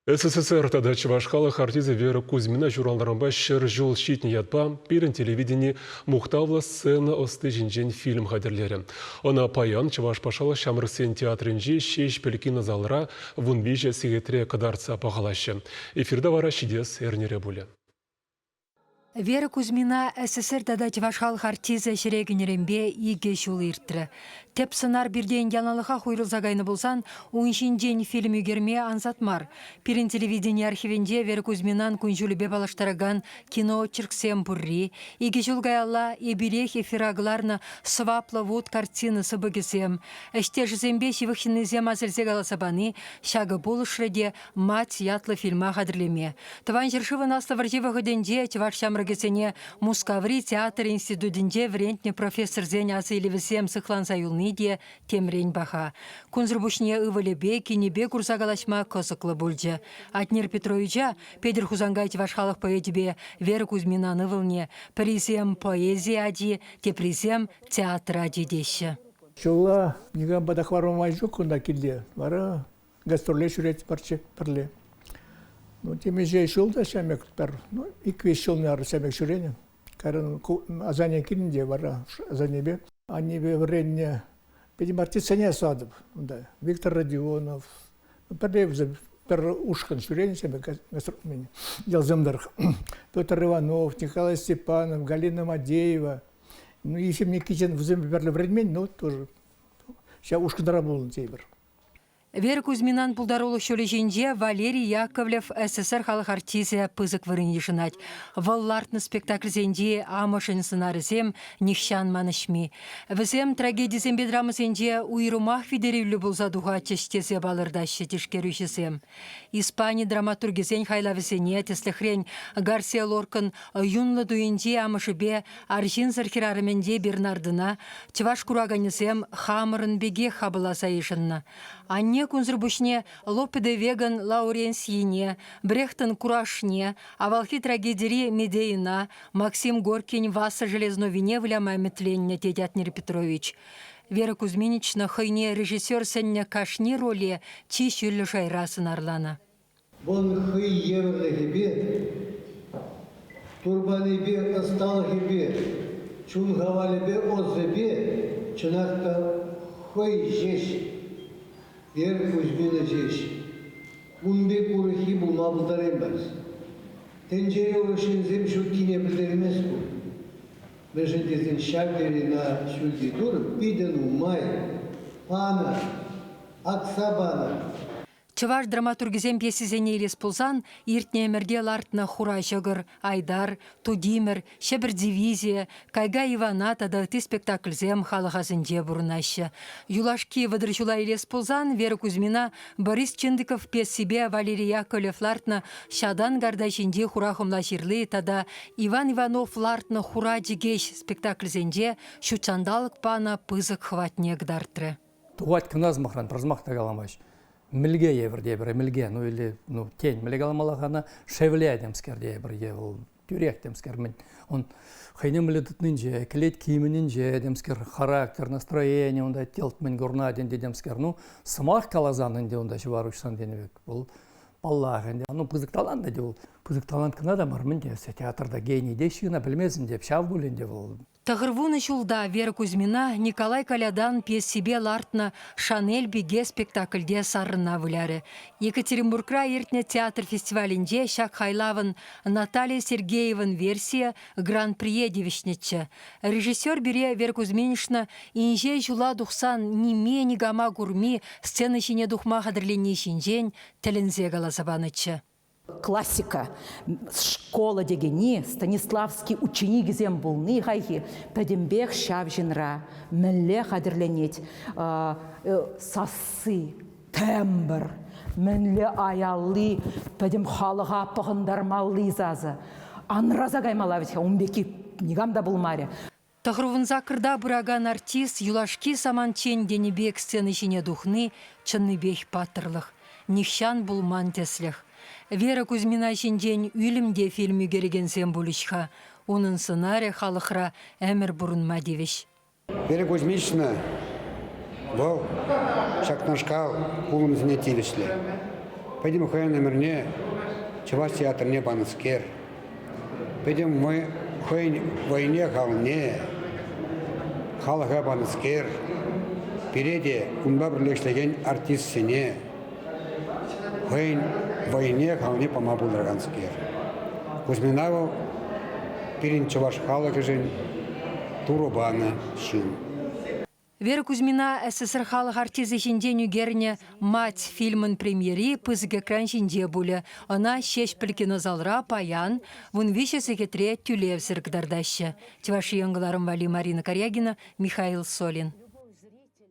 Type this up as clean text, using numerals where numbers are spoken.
СССР тата Чӑваш халӑх артисчӗ Вера Кузьмина ҫуралнӑранпа 100 ҫул ҫитнӗ ятпа пирӗн телевидени мухтавлӑ сцена ӑсти ҫинчен фильм хатӗрлерӗ. Ӑна паян Чӑваш патшалӑх ҫамрӑксен театрӗнчи Ҫеҫпӗл кинозалра 13 сехетре кӑтартса пахалаҫҫӗ. Эфирта вара ҫитес эрнере пулӗ. Вера Кузьмина СССР тата Чӑваш халӑх артисчӗ ҫӗре кӗнӗренпе икӗ ҫул иртрӗ. Тӗп сӑнар пиртен яланлӑхах уйрӑлса кайнӑ пулсан ун ҫинчен фильм ӳкерме ансат мар. Пирӗн телевидени архивӗнче Вера Кузьминан кун-ҫулӗпе паллаштаракан киноочерксем пурри, икӗ ҫул каялла эпирех эфира кӑларнӑ Сӑваплӑ вут картина сыпӑкӗсем, ӗҫтешӗсемпе ҫывӑх ҫыннисем асилсе каласа пани ҫакӑ пулӑшрӗ те «Мать» ятлӑ фильма хатӗрлеме. Тӑван ҫӗршывӑн Аслӑ вӑрҫи вӑхӑтӗнче чӑваш ҫамрӑкӗсене Мускаври театр институтӗнче вӗрентнӗ профессорсен асаилӗвӗсем сыхланса юлни те темрен паха. Кунсӑр пуҫне ывӑлӗпе, кинӗпе курса калаҫма кӑсӑклӑ пулчӗ. Атнер Петровича Петӗр Хусанкай чӑваш халӑх поэчӗпе Вера Кузьминан ывӑлне пӗрисем поэзи ачи, теприсем театр ачи теҫҫӗ. Ҫулла никампа та хӑварма май ҫук кунта килте. Вара гастроле ҫӳретпӗрччӗ пӗрле. Ну, темиҫе ҫул та ҫамек пӗр, ну, ик-виҫ ҫул наверное, ҫамек ҫӳренӗ. Кайран асанне килнӗ те вара асаннепе аннепе вӗреннӗ. Пӗтӗм артистсене садӑп унта. Виктор Родионов, пӗрле вӗсем пӗр ушкӑн ҫӳренӗ ҫамек ялсем тӑрӑх. Петр Иванов, Николай Степанов, Галина Мадеева. Ну, Ефим Никитин вӗсемпе пӗрле вӗренмен, но тоже ҫав ушкӑнра пулнӑ тейӗпӗр. Вера Кузьминан пултарулӑх ҫулӗ ҫинче Валерий Яковлев СССР халӑх артисчӗ пысӑк вырӑн йышӑнать. Вӑл лартнӑ спектакльсенчи амӑшӗн сӑнарӗсем нихҫан манӑҫми. Вӗсем трагедисемпе драмӑсенче уйрӑмах витерӳллӗ пулса тухатчӗҫ тесе палӑртаҫҫӗ тишкерӳҫӗсем. Испани драматургӗсен хайлавӗсене, тӗслӗхрен, Гарсия Лоркӑн «Юнлӑ туйӗнчи амӑшӗпе арҫынсӑр хӗрарӑмӗнче Бернардӑна чӑваш кураканӗсем хамӑрӑн пекех хапӑласа йышӑннӑ. Анне кунсӑр пуҫне Лопе де Веган Лауренсине, Брехтӑн Курашне, авалхи трагедири Медейӑна, Максим Горькин Васа Железновине выляма ӗмӗтленнӗ, тет Атнер Петрович. Вера Кузьминична хӑйне режиссер сӗннӗ кашни роле чи ҫӳллӗ шайра сӑнарланӑ. Вӑл хӑй евӗрлӗхӗпе, турпанӗпе, ӑсталӑхӗпе, чун-хавалӗпе, ӑсӗпе чӑнах та хӑй ҫеҫ, Вера Кузьмина ҫеҫ. Ун пек урӑххи пулма пултараймасть. Тӗнчере урӑх ҫынсем ҫуккине пӗлтермест ку. Мӗншӗн тесен ҫав тери на ҫӳлти Турӑ питӗ нумай панӑ, акса панӑ. Чӑваш драматургӗсен пьесисене илес пулсан, иртнӗ ӗмӗрте лартнӑ Хура ҫӑкӑр, Айтар, Тутимӗр, Ҫӗпӗр дивизийӗ, Кайка Ивана тата ытти спектакльсем халӑх асӗнче пурӑнаҫҫӗ. Юлашки 30 ҫула илес пулсан Вера Кузьмина Борис Чиндыков пьесипе Валерий Яковлев лартнӑ Ҫатан карта ҫинчи хура хӑмла ҫырли тата Иван Иванов лартнӑ Хура чӗкеҫ спектакльсенче ҫутҫанталӑк панӑ пысӑк хӑватне кӑтартрӗ. Тухать кӑна сӑмахран, пӗр сӑмах та каламасть. Мӗлке евӗр тепӗр, мӗлке, ну или, ну, тен, мӗле каламалла-ха ӑна, шевле темскер тепӗр е вӑл тӳрех темскер мӗн. Он хӑйне мӗнле тытнинче, кӗлетки мӗнӗнче темскер, характер, настроение унта телт мӗн курнать ӗнтӗ темскер. Ну, сӑмах каласан ӗнтӗ унта ҫӑвар уҫсан тенӗ пек. Вӑл паллах ӗнтӗ. Ну, пысӑк талант ӗнтӗ вӑл. Пысӑк талант кӑна та мар, мӗн те, театрта гений теҫҫӗ ӑна, пӗлмесӗн те, ҫав пуль ӗнтӗ вӑл. Тӑхӑрвунӑ ҫулта Вера Кузьмина Николай Колядан пьесипе лартнӑ «Шанель пике» спектакльте саррӑна вылярӗ. Екатеринбургра иртнӗ театр фестивалӗнче ҫак хайлавӑн Наталья Сергеевӑн версийӗ гран-прие тивӗҫнӗччӗ. Режиссер пире Вера Кузьминична инҫе ҫула тухсан ниме никама курми сцена ҫине тухма хатӗрленни ҫинчен тӗлӗнсе каласа панӑччӗ. Классика, школа текенни, Станиславский ученикӗсем пулни хайхи пӗтӗмпех ҫав ҫынра мӗнле хатӗрленет сасси, тембр, мӗнле аялли, пӗтӗм халӑха пӑхӑнтармалли сасӑ. Анраса каймалла вӗт-ха, ун пекки никам та пулмарӗ. Тӑхӑрвунсаккӑрта пыракан артист юлашки самантчен тенӗ пек сцена ҫине тухни чӑннипех паттӑрлӑх, нихҫан пулман тӗслӗх. Вера Кузьмина ҫинчен ӳлӗм те фильм ӳкерекенсем пулӗҫ-ха. Унӑн сӑнарӗ халӑхра ӗмӗр пурӑнма тивӗҫ. Вера Кузьминична вӑл ҫакнашкал пулӑмсене тивӗҫлӗ. Пӗтӗм хӑйӗн ӗмӗрне чӑваш театрне панӑскер, пӗтӗм хӑйӗн вӑйне-халне халӑха панӑскер, пире те унпа пӗрле ӗҫлекен артистсене хӑйӗн вӑйне-халне пама пултараканскер. Кузьмина вӑл пирӗн чӑваш халӑхӗшӗн Турӑ панӑ ҫын. Вера Кузьмина СССР халӑх артисчӗ ҫинчен ӳкернӗ «Мать» фильмӑн премьери пысӑк экран ҫинче пулӗ. Ӑна Ҫеҫпӗл кинозалра паян 13 сехетре тӳлевсӗр кӑтартаҫҫӗ. Чӑваш Ен кӑларӑм валли Марина Карягина, Михаил Солин.